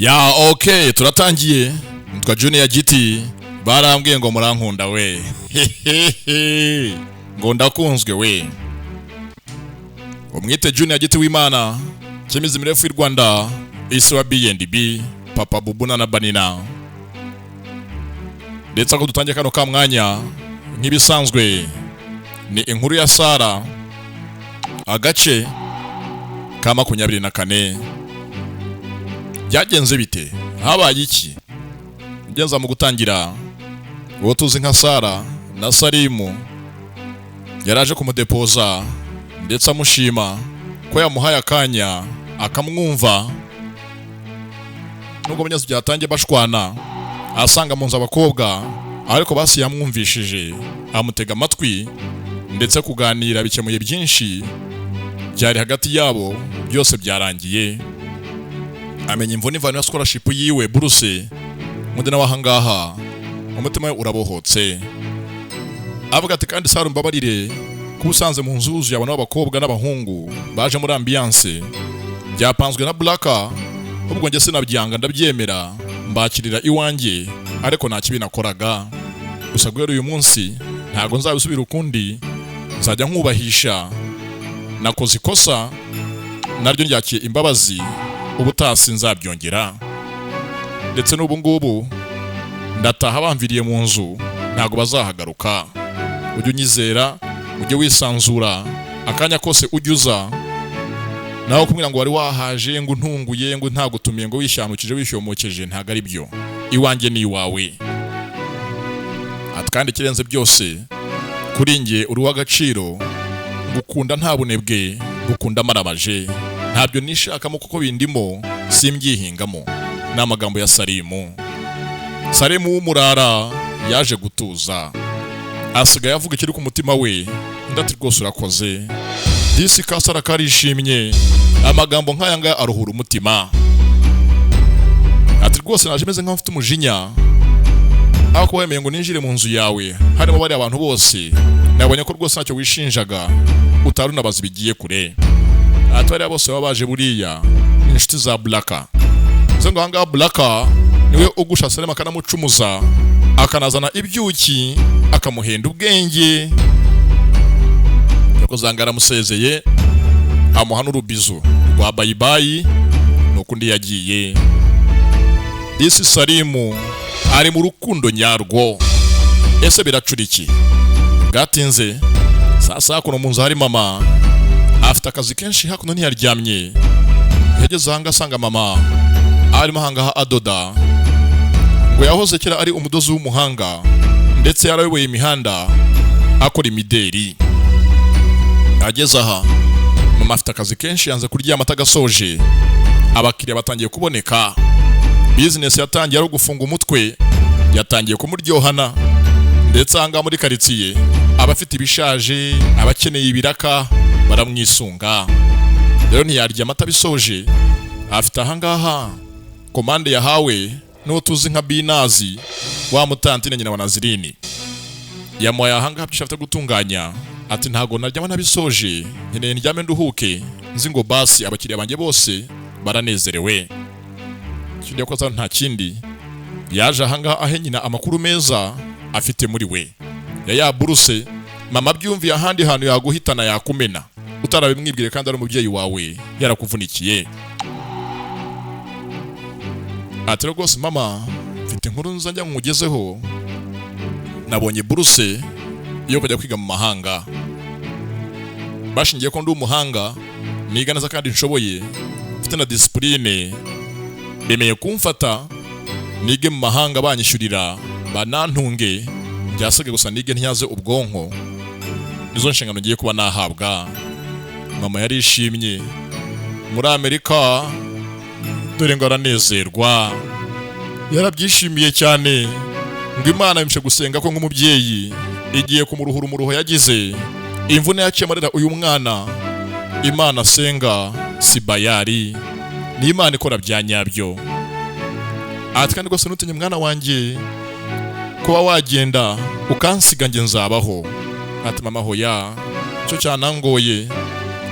Ya, okay, turatangiye. Nitwa Junior Giti. Barambwiye ngo murankunda we, ngo ndakunzwe we. Umwite Junior Giti w'Imana, cyemizi mirefu y'u Rwanda, isi wa B&B, Papa Bubuna na Banina. Ndetse ako dutangiye kano ka mwanya, nk'ibisanzwe ni inkuru ya Sara, agace ka 24. Byagenze bite? Habaye iki? Ngenza mu gutangira, uwo tuzi nka Sara na Salimu yaraje kumudepoza, ndetse amushima ko yamuhaye akanya akamwumva, nubwo munyazi byatangiye bashwana asanga mu nzu abakobwa, ariko basi yamwumvishije, amutega amatwi, ndetse kuganira bikemuye byinshi byari hagati yabo. Byose byarangiye amenya imvune ivano ya scholarship yiwe, buruse. Undi nawe ahangaha umutima we urabohotse, avuga ati: "Kandi Sara, umbabarire kuba usanze mu nzu huzuye abantu b'abakobwa n'abahungu baje muri ambiance byapanzwe na Blaka. Ubwo njye sinabyanga, ndabyemera, mbakirira iwanjye, ariko nta kibi nakoraga. Gusa guhera uyu munsi ntabwo nzabisubira ukundi, nzajya nkubahisha. Nakoze ikosa, naryo ryakiye imbabazi, ubutaha sinzabyongera. Ndetse n'ubu ngubu ndataha, bamviriye mu nzu ntabwo bazahagaruka. Ujye unyizera, ujye wisanzura, akanya kose ujye uza." Nawe kumubwira ngo wari wahaje, ngo untunguye, ngo ntagutumiye, ngo wishyamukije, wishyomokije, ntabwo ari byo. Iwanjye ni iwawe. Ati: "Kandi ikirenze byose, kuri njye uri uw'agaciro. Ngukunda nta bunebwe, ngukunda marabaje, ntabyo nishakamo kuko bindimo, simbyihingamo." Ni amagambo ya Salimu. Salimu w'umurara yaje gutuza, asigaye avuga ikiri ku mutima we. Undi ati: "Rwose urakoze." Disi kasara karishimye, amagambo nk'aya ngaya aruhura umutima. Ati: "Rwose naje meze nk'aho mfite umujinya, aho kuba wemeye ngo ninjire mu nzu yawe harimo bariya abantu bose, nabonye ko rwose ntacyo wishinjaga, utari unabaza ibigiye kure." Ati: "Bariya bose baba baje buriya ni inshuti za Blaka." Bivuze ngo ahangaha Blaka niwe ugusha Salema, akanamucumuza, akanazana ibyuki, akamuhenda ubwenge. Yakoze ahangaha, aramusezeye, amuha n'urubizo rwa bye bye, nuko undi yagiye. Disi Salimu ari mu rukundo nyarwo. Ese biracura iki? Bwatinze sasa, hakuno mu nzu hari mama afite akazi kenshi, hakuno ntiyaryamye. Yageze ahangaha asanga mama arimo ahangaha adoda. Ngo yahoze kera ari umudozi w'umuhanga, ndetse yarayoboye imihanda akora imideri. Ageze aha, mama afite akazi kenshi, yanze kuryama atagasoje. Abakiriya batangiye kuboneka. Bizinesi yatangiye ari ugufunga umutwe, yatangiye kumuryohana, ndetse ahangaha muri karitsiye abafite ibishaje, abakeneye ibiraka baramwisunga. Rero ntiyaryama atabisoje. Afite ahangaha komande yahawe n'uwo tuzi nka Binazi wa mutantine, nyina wa Nazirini. Yamuhaye ahangaha byinshi afite gutunganya. Ati: "Ntago naryama ntabisoje, nkeneye ndyame nduhuke, nzi ngo basi abakiriya banjye bose baranezerewe." Ikindi yakoze nta kindi, yaje ahangaha ahe nyina amakuru meza afite muri we ya buruse. Mama byumviye ahandi hantu yaguhitana, yakumena utarabimwibwire, kandi ari umubyeyi wawe, yarakuvunikiye. Ati: "Rwose mama, mfite inkuru nza njya nkugezeho. Nabonye buruse yo kujya kwiga mu mahanga. Bashingiye ko ndi umuhanga, niga neza kandi nshoboye, mfite na discipline, bemeye kumfata nige mu mahanga, banyishyurira, banantunge. Byasigaye gusa nige ntyaze ubwonko, nizo nshingano ngiye kuba nahabwa." Mama yarishimye. Muri Amerika, dore ngo aranezerwa, yarabyishimiye cyane, ngo Imana yumvishe gusenga ko nk'umubyeyi, igiye kumuruhura umuruho yagize, imvune yaciye amarira uyu mwana. Imana asenga si bayari, ni Imana ikora bya nyabyo. Ati: "Kandi rwose ntutinye, mwana wanjye, kuba wagenda ukansiga, njye nzabaho." Ati: "Mama, hoya, icyo cyanangoye,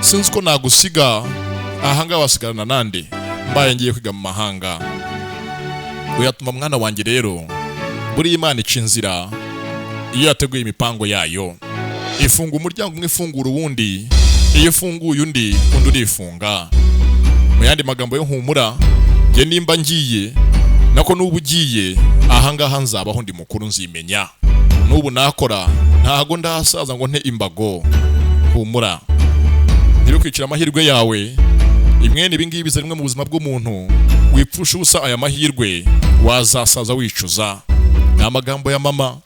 sinzi ko nagusiga ahangaha, wasigarana nande mbaye ngiye kwiga mu mahanga?" Uyatuma mwana wanjye rero, buriya Imana ica inzira iyo yateguye imipango yayo. Ifunga umuryango umwe, ifungura uwundi. Iyo ifunguye undi, undi urifunga. Mu yandi magambo yo, humura, njye nimba ngiye, nako n'ubu ugiye ahangaha, nzabaho ndi mukuru, nzimenya. N'ubu nakora, ntago ndasaza ngo nte imbago. Humura, ntibikwicira amahirwe yawe. Imwene ibi ngibi biza rimwe mu buzima bw'umuntu. Wipfusha ubusa aya mahirwe, wazasaza wicuza. Ni amagambo ya mama.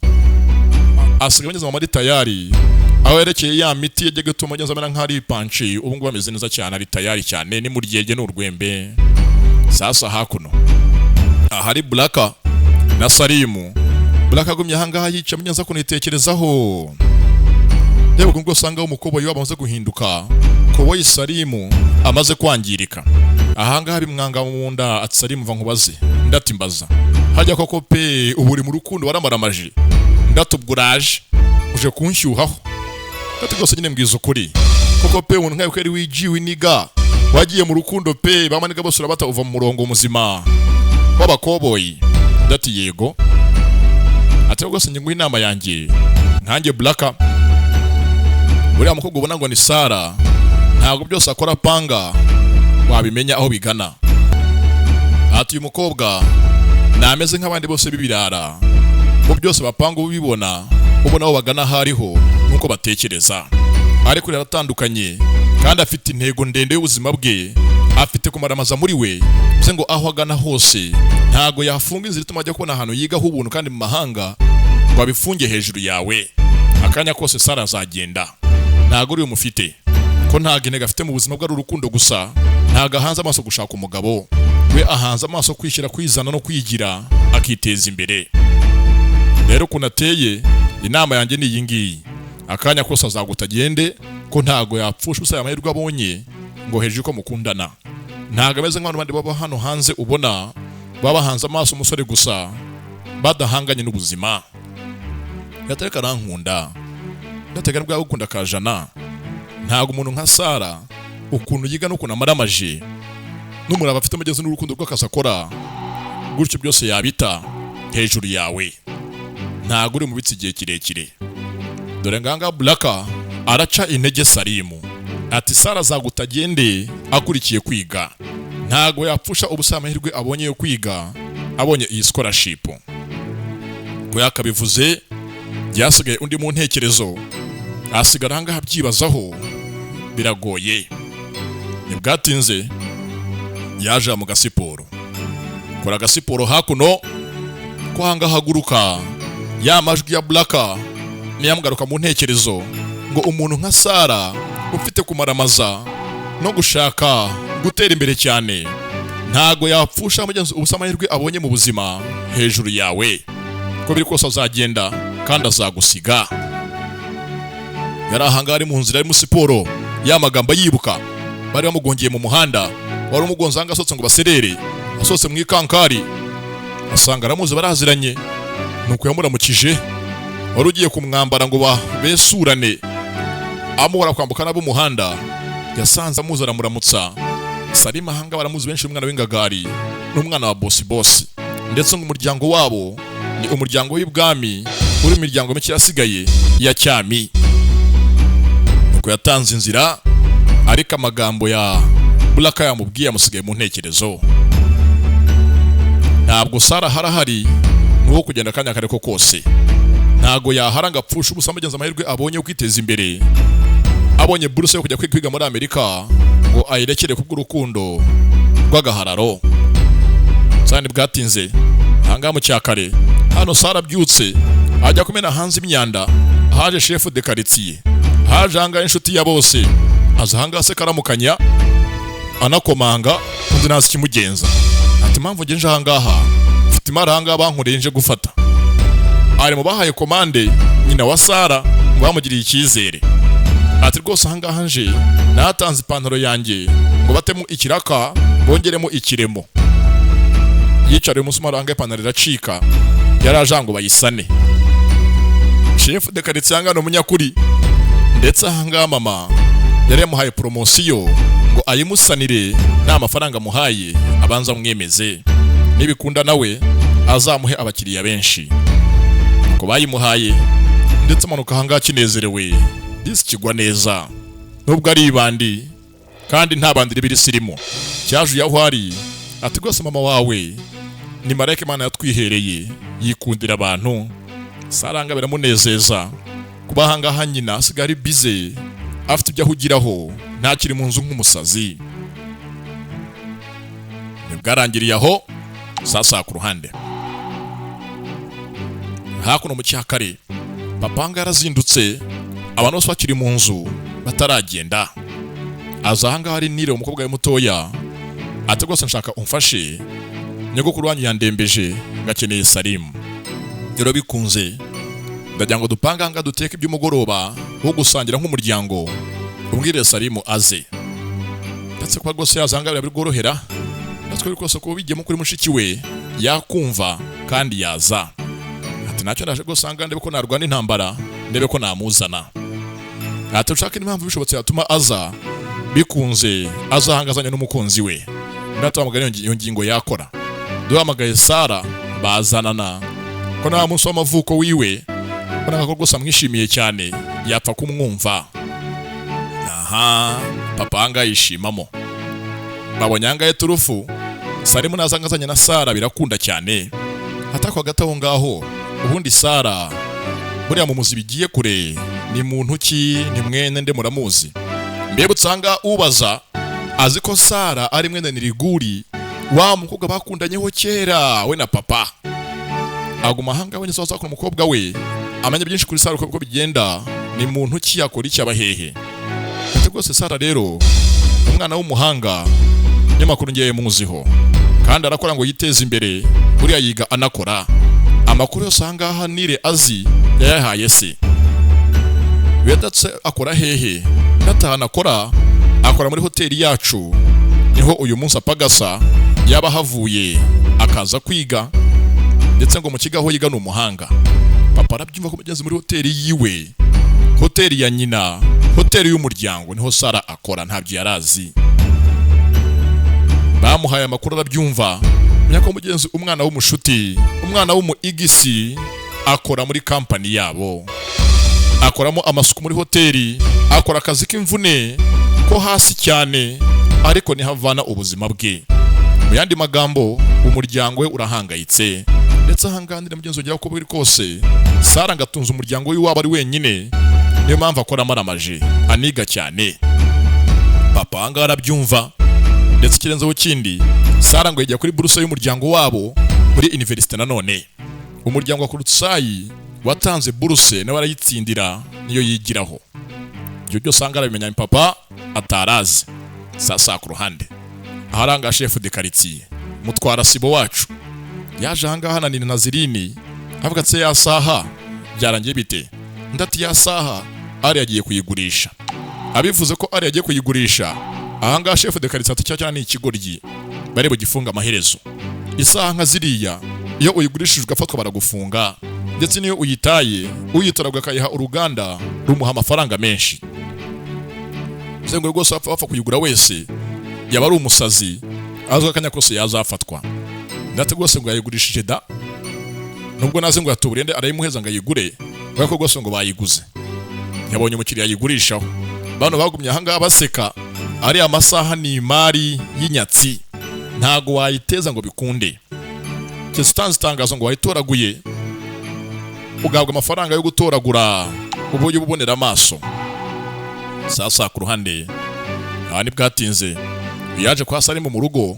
Asigaye ageze mama ari tayari, aho yerekeye ya miti yajyaga ituma ageze amera nk'aho ari ipanci. Ubu ngubu ameze neza cyane, ari tayari cyane, ni muryege ni urwembe. Sasa hakuno ahari Buraka na Salimu. Buraka agumye ahangaha yica munyanza kunitekerezaho. Yewe, ubwo usanga umukoboyi wabo amaze guhinduka koboyi, Salimu amaze kwangirika. Ahangaha bimwanga mu nda. Ati: "Salimu, va nkubaze." Ndati: "Mbaza." "Hajya koko pe, ubu uri mu rukundo waramaramaje?" Ndati: "Ubwo uraje uje kunshyuhaho." Ndati: "Rwose nyine mbwiza ukuri koko pe, umuntu nkawe ko ari wiji winiga, wagiye mu rukundo pe, bamaniga bose urabata, uva mu murongo muzima w'abakoboyi?" Ndati: "Yego." Ati: "Rwose njye nguha inama yanjye nkanjye Blaka. Uriya mukobwa ubona ngo ni Sara, ntabwo byose akora panga wabimenya aho bigana." Ati: "Uyu mukobwa nameze nk'abandi bose b'ibirara, bo byose bapanga ubibona, ubona aho bagana aho ariho nuko batekereza. Ariko aratandukanye kandi afite intego ndende y'ubuzima bwe, afite kumaramaza muri we, bivuze ngo aho agana hose ntago yafunga inzira ituma ajya kubona ahantu yigaho ubuntu kandi mu mahanga ngo abifunge hejuru yawe. Akanya kose Sara azagenda, ntago uri umufite ko ntago intego afite mu buzima bwe ari urukundo gusa. Ntago ahanze amaso gushaka umugabo, we ahanze amaso kwishyira, kwizana no kwigira, akiteza imbere. Rero ukuntu ateye, inama yanjye ni iyi ngiyi: akanya kose azaguta agende, ko ntago yapfusha ubusa aya mahirwe abonye ngo hejuru ko mukundana. Ntago ameze nk'abantu bandi baba hano hanze, ubona baba bahanze amaso umusore gusa, badahanganye n'ubuzima." Yatareka arankunda. Ndatega bwa gukunda kajana. Ntago umuntu nka Sara, ukuntu yiga n'ukuntu amaramaje n'umurava afite mugezi n'urukundo rw'akazi akora gutyo, byose yabita hejuru yawe. Ntago uri mubitsi igihe kirekire. Dore nganga Buraka araca intege Salimu, ati: "Sara azaguta agende, akurikiye kwiga. Ntago yapfusha ubusa amahirwe abonye yo kwiga, abonye iyi scholarship." Ko yakabivuze, byasigaye undi mu ntekerezo, asigara ahangaha abyibazaho, biragoye. Ntibwatinze yaje mu gasiporo, kora agasiporo hakuno, ko ahangaha haguruka ya majwi ya Buraka niyamugaruka mu ntekerezo, ngo umuntu nka Sara ufite kumaramaza no gushaka gutera imbere cyane, ntago yapfusha mugenzi ubusa amahirwe abonye mu buzima hejuru yawe. Ko biri kose azagenda kandi azagusiga. Yari ahangaha ari mu nzira, ari mu siporo, ya magambo yibuka bari bamugongeye mu muhanda. Wari umugonze ahangaha asohotse ngo baserere, asohotse mu ikankari asanga aramuzi, baraziranye. Nuko yamuramukije, wari ugiye kumwambara ngo besurane, amuhora kwambuka nabo umuhanda, yasanze amuzi, aramuramutsa. Salima ahanga baramuzi benshi, umwana w'ingagari n'umwana wa bosi bosi, ndetse ngo umuryango wabo ni umuryango w'ibwami, uri mu miryango mike yasigaye ya cyami. Nuko yatanze inzira, ariko amagambo ya Buraka yamubwiye amusigaye mu ntekerezo. Ntabwo Sara harahari nuwo kugenda akanya kareko kose, ntago yahara ngo apfushe ubusa mugenzi amahirwe abonye yo kwiteza imbere, abonye buruse yo kujya kwiga muri Amerika, ngo ayirekere kubw'urukundo rw'agahararo. Sani bwatinze ahangaha mu cyakare hano, Sara abyutse ajya kumena hanze imyanda. Haje chef de quartier, haje ahangaha inshuti ya bose, aza ahangaha se karamukanya, anakomanga, undi ntazi ikimugenza. Ati: "Impamvu nje ahangaha, mfite imari ahangaha bankoreye nje gufata." Ari mu bahaye komande nyina wa Sara ngo bamugiriye icyizere. Ati: "Rwose ahangaha nje natanze ipantaro yanjye ngo batemo ikiraka, bongeremo ikiremo." Yicariye umusumari ahangaha, ipantaro iracika, yari ngo bayisane. Chef de quartier ahangaha ni umunyakuri, ndetse ahangaha mama yari yamuhaye promotion ngo ayimusanire, nta mafaranga amuhaye abanza amwemeze. Nibikunda nawe azamuhe abakiriya benshi. Ko bayimuhaye, ndetse amanuka ahangaha kinezerewe. Disi kigwa neza nubwo ari ibandi, kandi nta bandi ribiri sirimo. Cyajuye aho ari, ati: "Rwose mama wawe ni marayika Imana yatwihereye, yikundira abantu." Saranga biramunezeza kuba ahangaha nyina asigaye ari bize, afite ibyo ahugiraho, ntakiri mu nzu nk'umusazi. Ntibwarangiriye aho. Sasa ku ruhande hakuno mu cyakare, papa ahangaha yarazindutse, abantu bose bakiri mu nzu bataragenda. Aza ahangaha ari Nire, umukobwa we mutoya, ati: "Rwose nshaka umfashe, nyogokuru wanyu yandembeje, ngakeneye Salimu. Rero bikunze ndagira ngo dupange ahangaha, duteke iby'umugoroba wo gusangira nk'umuryango, umbwire Salimu aze." Ndetse kuba rwose yaza ahangaha birabworohera, natwe rwose kuba bigiyemo kuri mushiki we yakumva kandi yaza. Ati: "Ntacyo, ndaje rwose ahangaha ndebe ko narwana intambara, ndebe ko namuzana." Ati: "Ushaka impamvu bishobotse yatuma aza, bikunze aza ahangaha azanye n'umukunzi we." Ndatuhamagara iyo ngingo yakora, duhamagaye Sara bazanana, ko nta munsi w'amavuko wiwe, ubona ko rwose amwishimiye cyane, yapfa kumwumva. Aha papa ahangaha yishimamo, babonye ahangaha turufu. Salimu naza azanye na Sara birakunda cyane. Atako hagati aho ngaho, ubundi Sara buriya mu muzi bigiye kure ni muntu ki? Ni mwene nde? Muramuzi? Mbebutse ahangaha ubaza azi ko Sara ari mwene Niriguri, wa mukobwa bakundanyeho kera we na papa. Aguma ahangaha wenyine. Azakora umukobwa we amenya byinshi kuri Sara, uko bigenda, ni muntu ki, yakora iki, aba hehe. Ati: "Rwose Sara rero umwana w'umuhanga, n'amakuru ngiye muziho, kandi arakora ngo yiteze imbere, buriya yiga anakora." Amakuru yose ahangaha Nire azi yayahaye se. Bidatse akora hehe? Natahana akora muri hoteli yacu, niho uyu munsi apagasa, yaba ahavuye akaza kwiga, ndetse ngo mu kigo aho yiga ni umuhanga. Papa arabyumva ko mugeze muri hoteli yiwe, hoteli ya nyina, hoteli y'umuryango, niho Sara akora. Ntabyo yarazi, bamuhaye amakuru arabyumva, menya ko mugenzi umwana w'umushuti, umwana w'umu igisi akora muri kampani yabo, akoramo amasuku muri hoteli, akora akazi k'imvune ko hasi cyane, ariko niho avana ubuzima bwe. Mu yandi magambo, umuryango we urahangayitse. Ndetse ahanganira mugenzi wongera uko biri kose, Sara ngatunze umuryango we waba ari wenyine, niyo mpamvu akora amaramaje, aniga cyane. Papa ahangaha arabyumva. Ndetse ikirenzeho kindi, Sara ngo yajya kuri buruse y'umuryango wabo muri universite. Nanone umuryango wa Kurutsayi watanze buruse, nawe arayitsindira, niyo yigiraho. Ibyo byose ahangaha arabimenya, papa atarazi. Sasa ku ruhande aharanga chef de quartier mutwara sibo wacu yaje ahangaha na Nina Nazirini, avuga ati: "Ya saha byarangiye bite?" Ndati: "Ya saha ari yagiye kuyigurisha." Abivuze ko ari yagiye kuyigurisha, ahangaha chef de quartier ati: "Cyane ni ikigoryi, bari bugifunga amaherezo. Isaha nka ziriya iyo uyigurishije ugafatwa baragufunga, ndetse n'iyo uyitaye uyitoragwa akayiha uruganda rumuha amafaranga menshi." Bivuze ngo rwose wapfa kuyigura wese yaba ari umusazi, azwi akanya kose yazafatwa. Ndetse rwose ngo yayigurishije da, nubwo naze ngo yatuburende arayimuheza ngo ayigure, kubera ko rwose ngo bayiguze, yabonye umukiriya ayigurishaho. Bano bagumye ahangaha baseka. Ariya masaha ni imari y'inyatsi, ntago wayiteza ngo bikunde, keretse utanze itangazo ngo wayitoraguye, ugahabwa amafaranga yo gutoragura uburyo bubonera amaso. Sasa ku ruhande aha ntibwatinze, yaje kwa Salimu mu rugo,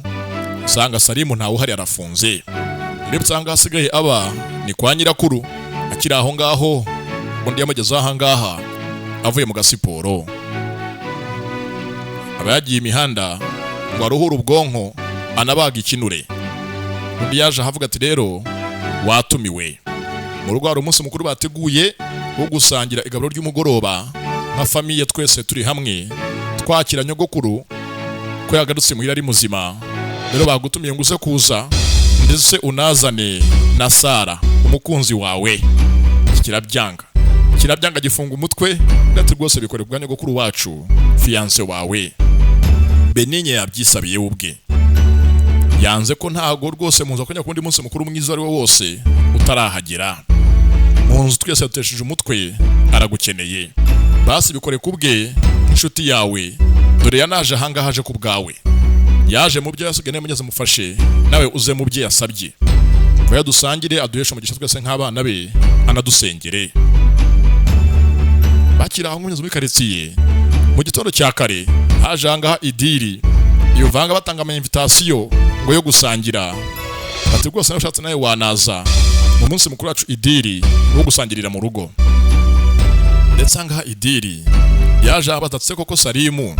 usanga Salimu ntawe uhari, arafunze. Ndetse usanga hasigaye aba ni kwa nyirakuru. Akiri aho ngaho, undi yamugezeho aha ngaha avuye mu gasiporo, aba yagiye imihanda ngo aruhure ubwonko, anabaga ikinure. Undi yaje ahavuga ati: "Rero watumiwe mu rugo, hari umunsi mukuru bateguye wo gusangira igaburo ry'umugoroba nka famille, twese turi hamwe twakira nyogokuru ko yagarutse muhira ari muzima. Rero bagutumiye ngo uze kuza, ndetse unazane na Sara umukunzi wawe." Iki kirabyanga, kirabyanga, gifunga umutwe. Ndetse rwose bikore bwa nyogokuru wacu, fiancé wawe Benigne yabyisabiye we ubwe. Yanze ko ntago rwose muza kujya ku wundi munsi mukuru mwiza ari wo wose utarahagera. Mu nzu twese yatesheje umutwe, aragukeneye. Basi bikore ku bwe inshuti yawe, dore yanaje ahangaha aje ku bwawe. Yaje mu byo yasigaye mugeze, mufashe nawe uze mu bye yasabye. Vayo dusangire, aduheshe umugisha twese nk'abana be, anadusengere. Bakiri aho muri karitsiye mu gitondo cya kare, haje ahangaha idiri yuvanga batanga ama invitation ngo yo gusangira. Ati rwose nawe ushatse nawe wanaza mu munsi mukuru wacu idiri wo gusangirira mu rugo. Ndetse ahangaha idiri yaje abatatse koko Salimu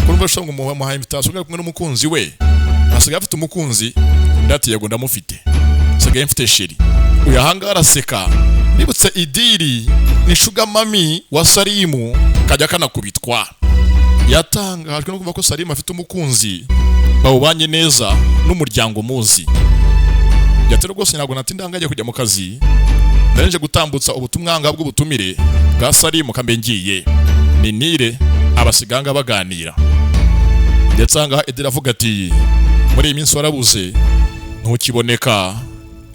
kurumva ngo muha invitation ari kumwe n'umukunzi we. Asigaye afite umukunzi? Ndati yego, ndamufite, asigaye mfite chéri. Uyu ahangaha araseka. Nibutse idiri ni sugar mummy wa Salimu, kajya kanakubitwa. Yatangajwe no kumva ko Salimu afite umukunzi bawubanye neza n'umuryango muzi. Yatera rwose ntabwo natinda ngagiye kujya mu kazi, narinje gutambutsa ubutumwa ngaha bw'ubutumire bwa Salimu, kambe ngiye ninire abasiganga baganira. Ndetse ahangaha Edira avuga ati muri iyi minsi warabuze, ntukiboneka,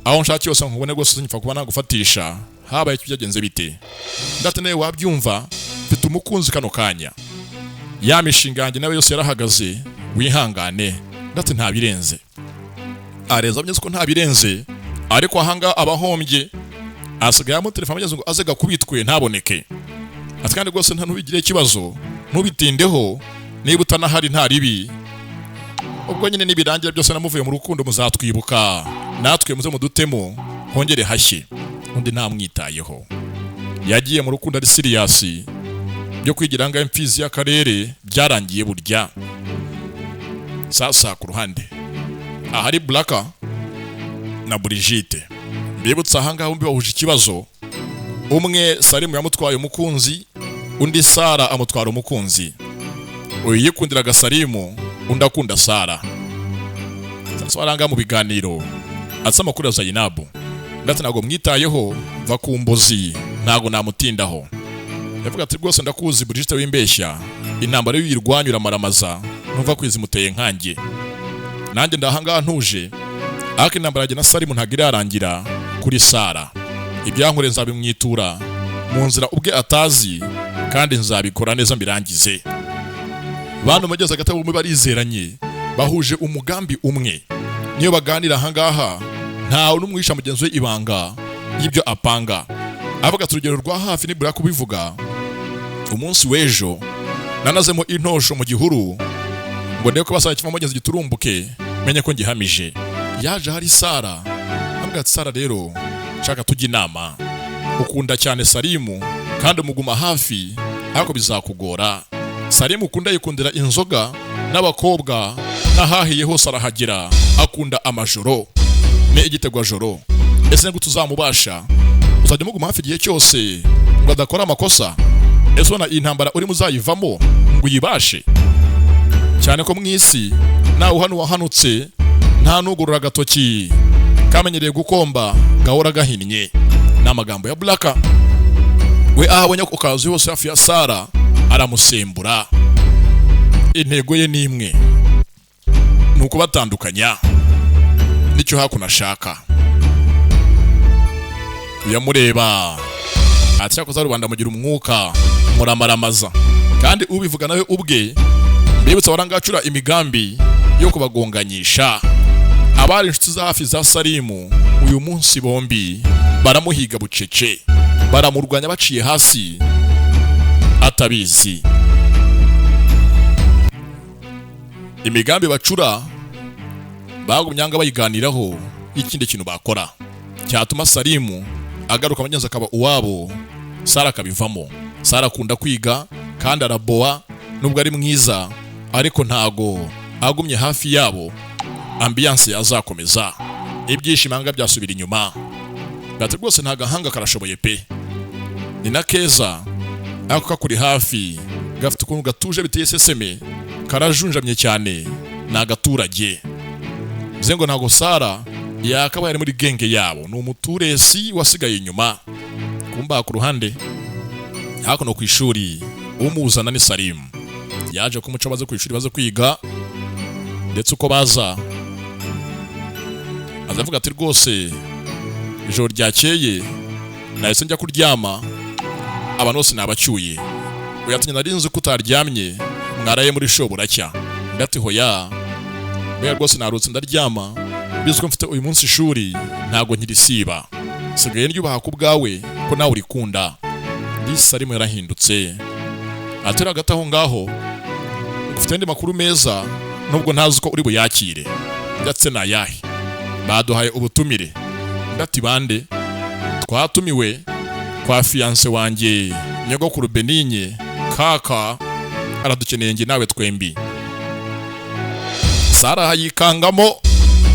aho nshakiye hose nkubone rwose nyipfa kuba nagufatisha. Habaye icyo, byagenze bite? Ndate nawe wabyumva, mfite umukunzi kano kanya, ya mishinga yanjye nawe yose yarahagaze, wihangane. Ndate nta birenze, areza ameze ko nta birenze, ariko ahangaha abahombye asigaye amutelefone ageze ngo aze gakubitwe ntaboneke. Ati kandi rwose nta ntubigire ikibazo, ntubitindeho, niba utanahari nta ribi. Ubwo nyine nibirangira byose namuvuye mu rukundo, muzatwibuka natwe, muze mudutemo hongere hashye. Undi ntamwitayeho, yagiye mu rukundo ari serious. Byo kwigira ngo imfizi y'akarere byarangiye burya. Sasa ku ruhande ahari Blaka na Brigitte, mbibutsa ahangaha bombi bahuje ikibazo. Umwe Salimu yamutwaye umukunzi, undi Sara amutwara umukunzi. Uyu yikundiraga Salimu, undi akunda Sara. Sasa waranga mu biganiro atse amakuru ya Zainabu, ndetse ntabwo mwitayeho, va ku mbuzi, ntabwo namutindaho. Yavuga ati rwose ndakuzi Brigitte w'imbeshya, intambara y'uyirwanya uramaramaza, ntuva kwizi muteye nkanjye. Nanjye ndahangaha ntuje, ariko intambara yanjye na Salimu ntabwo irarangira kuri Sara. Ibyankoreye nzabimwitura mu nzira ubwe atazi, kandi nzabikora neza mbirangize. Bantu mugeze hagati bombi barizeranye, bahuje umugambi umwe. Niyo baganira ahangaha ntawe n'umwisha mugenzi we ibanga y'ibyo apanga. Avuga ati urugero rwa hafi nibura kubivuga, umunsi w'ejo nanazemo intosho mu gihuru ngo ndebe ko basaba kivamo mugenzi giturumbuke, menye ko ngihamije. Yaje hari Sara, ambwira ati Sara rero nshaka tujya inama, ukunda cyane Salimu kandi umuguma hafi, ariko bizakugora. Salimu ukunda yikundira inzoga n'abakobwa, n'ahahiye hose arahagera, akunda amajoro ni igitegwajoro. Ese nigute uzamubasha? Uzajya umuguma hafi igihe cyose ngo adakora amakosa? Ese ubona iyi ntambara urimo uzayivamo ngo uyibashe? Cyane ko mu isi nawe uhano wahanutse, nta nugurura agatoki kamenyereye gukomba gahora gahinnye. Ni amagambo ya Blaka. We aho abonye ako kazi hose hafi ya Sara aramusembura. Intego ye ni imwe, ni ukubatandukanya, nicyo hakuno ashaka. Yamureba ati cyakoze rubanda mugira umwuka muramaramaza. Kandi ubivuga nawe ubwe, mbibutsa warangacura imigambi yo kubagonganyisha. Abari inshuti za hafi za Salimu uyu munsi bombi baramuhiga bucece, baramurwanya baciye hasi atabizi. Imigambi bacura bagumye nga bayiganiraho y'ikindi kintu bakora cyatuma Salimu agaruka mugenzi akaba uwabo, Sara akabivamo. Sara akunda kwiga kandi araboa, nubwo ari mwiza ariko ntago agumye hafi yabo ambiance yazakomeza, ibyishimo anga byasubira inyuma. Gati rwose nta gahanga karashoboye pe, ni na keza, ariko kakuri hafi gafite ukuntu gatuje biteye seseme, karajunjamye cyane, ni agaturage. Bivuze ngo ntago Sara yakabaye ari muri genge yabo, ni umuturesi wasigaye inyuma. Kumba ku ruhande hakuno ku ishuri umuzana ni Salimu, yaje kumuca baze ku ishuri baze kwiga. Ndetse uko baza Azavuga ati: "Rwose ijoro ryakeye nahise njya kuryama, abantu bose nabacyuye." Uyatumye: "Nari nzi ko utaryamye, mwaraye muri show buracya." Undi ati: "Hoya, mbega rwose narutse ndaryama, bizi ko mfite uyu munsi ishuri, ntabwo nkirisiba, sigaye ndyubaha ku bwawe ko nawe urikunda." Disi arimo yarahindutse. Atari hagati aho ngaho: "Ufite andi makuru meza nubwo ntazi ko uri buyakire." Ndetse nayahe? "Baduhaye ubutumire." Ndati: "Bande?" "Twatumiwe kwa fiancé wanjye, nyogokuru Beninye kaka aradukeneye njye nawe twembi." Sara yikangamo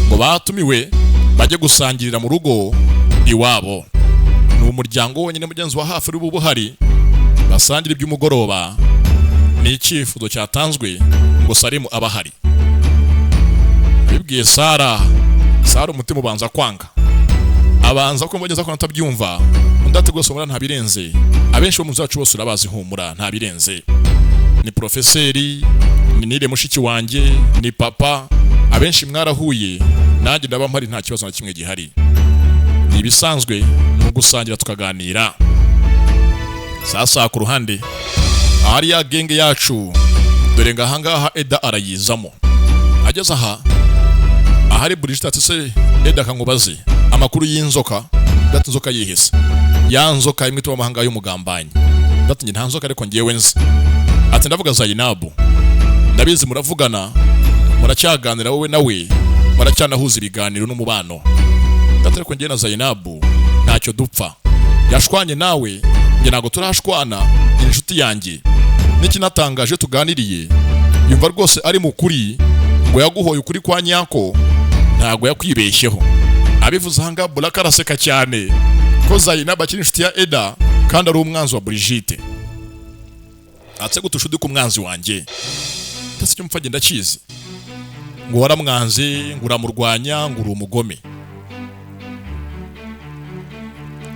ngo batumiwe bajye gusangirira mu rugo iwabo, ni umuryango wonyine mugenzi wa hafi uri bube uhari, basangira iby'umugoroba. Ni icyifuzo cyatanzwe ngo Salimu aba ahari. Abibwiye Sara, Sara umutima ubanza kwanga, abanza ko mbogeza ko natabyumva. Undi ati: "Rwose humura, ntabirenze, abenshi bo mu nzu yacu bose urabazi, humura ntabirenze, ni porofeseri, ni nire mushiki wanjye, ni papa, abenshi mwarahuye, nanjye ndaba mpari, nta kibazo na kimwe gihari, ni ibisanzwe, ni ugusangira tukaganira." Sasa ku ruhande ahari ya genge yacu, dore ngo ahangaha Eda arayizamo. Ageze aha ahari Brigitte ati: "Se Eda, kankubaze amakuru y'inzoka." Dati: "Inzoka yihese?" "Ya nzoka imwe tuba amahanga y'umugambanyi." Dati: "Njye nta nzoka ariko ngewe nzi." Ati: "Ndavuga Zainabu, ndabizi muravugana, muracyaganira, wowe nawe muracyanahuza ibiganiro n'umubano." Dati: "Ariko njye na Zainabu ntacyo dupfa, yashwanye nawe, njye ntabwo turashwana, ni inshuti yanjye. N'ikinatangaje, tuganiriye yumva rwose ari mu kuri, ngo yaguhoye ukuri kwa nyako, ntabwo yakwibeshyeho." Abivuze ahangaha, Buraka araseka cyane ko Zainabu akiri inshuti ya Eda kandi ari umwanzi wa Brigitte. Atse gutusha undi ku mwanzi wanjye, ndetse icyo mupfa agenda akizi, ngo waramwanze, ngo uramurwanya, ngo uri umugome,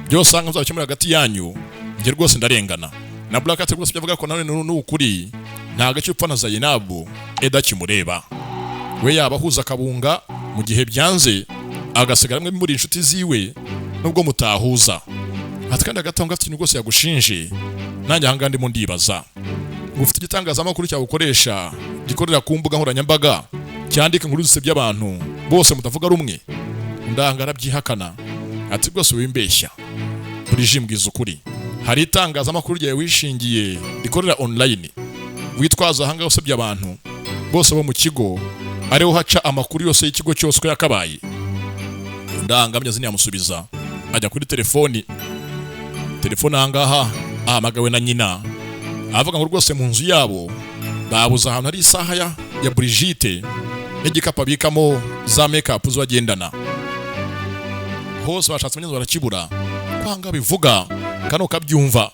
byose usanga muzabikemura hagati yanyu, njye rwose ndarengana. Na Black ati: "Rwose ibyo avuga ko nawe ni ukuri, nta gace upfa na Zainabu." Eda kimureba we yaba ahuza akabunga mu gihe byanze agasigara mwe muri inshuti ziwe nubwo mutahuza. Ati: "Kandi hagati aho ngaho afite ikintu rwose yagushinje, nanjye ahangaha ndimo ndibaza, ngo ufite igitangazamakuru cyagukoresha gikorera ku mbuga nkoranyambaga, cyandika inkuru zisebya abantu bose mutavuga rumwe." Ndanga arabyihakana, ati: "Rwose wimbeshya Buriji, mbwiza ukuri, hari itangazamakuru ryawe wishingiye rikorera online witwaza ahangaha usebya abantu bose bo mu kigo, ariho haca amakuru yose y'ikigo cyose uko yakabaye." Ndanga ntiyamusubiza, ajya kuri telefoni. Telefone ahangaha ahamagawe na nyina, avuga ngo rwose mu nzu yabo babuze ahantu hari isaha ya Brigitte n'igikapu abikamo za make-up zo bagendana. Hose bashatse mugenzi barakibura. Kwanga bivuga kano kabyumva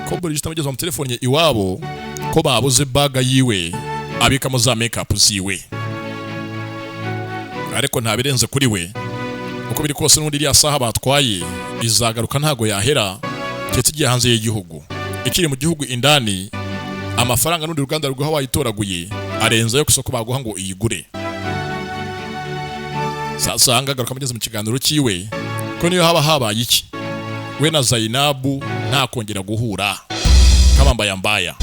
ko Brigitte amugeze mu telefone iwabo ko babuze bag yiwe abikamo za make-up ziwe, ariko nta birenze kuri we. Uko biri kose n'ubundi iriya saha batwaye izagaruka, ntago yahera keretse igiye hanze y'igihugu. Ikiri mu gihugu indani, amafaranga n'undi ruganda ruguha wayitoraguye arenze ayo ku isoko baguha ngo uyigure. Sasa aha ngaha agaruka mugeze mu kiganiro cyiwe ko niyo haba habaye iki, we na Zainabu nta kongera guhura kabambaya mbaya.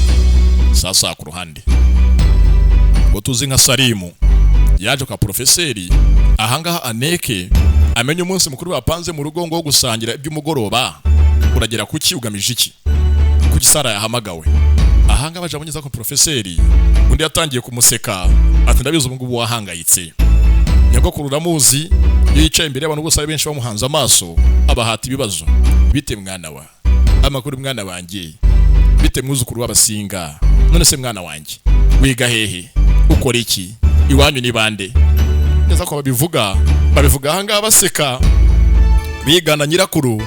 Sasa ku ruhande ngo tuzi nka Salimu yaje kwa porofeseri ahangaha aneke amenye umunsi mukuru bapanze mu rugo ngo wo gusangira iby'umugoroba uragera kuki, ugamije iki, kuki Sara yahamagawe ahangaha. Baje abonye ko porofeseri, undi yatangiye kumuseka ati: "Ndabizi ubu ngubu wahangayitse, nyogokuru uramuzi, iyo yicaye imbere y'abantu bose ari benshi bamuhanze amaso abahata ibibazo: bite mwana wa, amakuru mwana wanjye, bite mwuzukuru w'abasinga, none se mwana wanjye wiga hehe, ukora iki, iwanyu ni bande?" Neza ko babivuga, babivuga ahangaha baseka bigana nyirakuru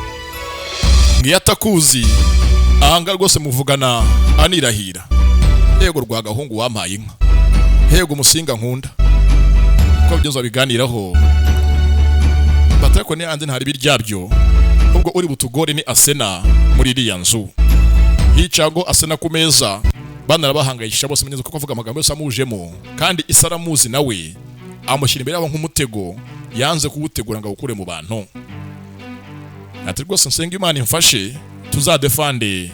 ngiyo atakuzi. Ahangaha rwose muvugana anirahira: "Yego rwagahungu wampaye inka, yego umusinga nkunda." Ko byose babiganiraho batariko ni ntari biryabyo, ubwo uri butugore ni Asena muri iriya nzu hicago Asena ku meza, banarabahangayikisha bose mugenzi kuko avuga amagambo yose amujemo, kandi Isa aramuzi nawe amushyira imbere yabo nk'umutego. Yanze kuwutegura ngo awukure mu bantu. Ati rwose nsenga Imana imfashe tuzadefande,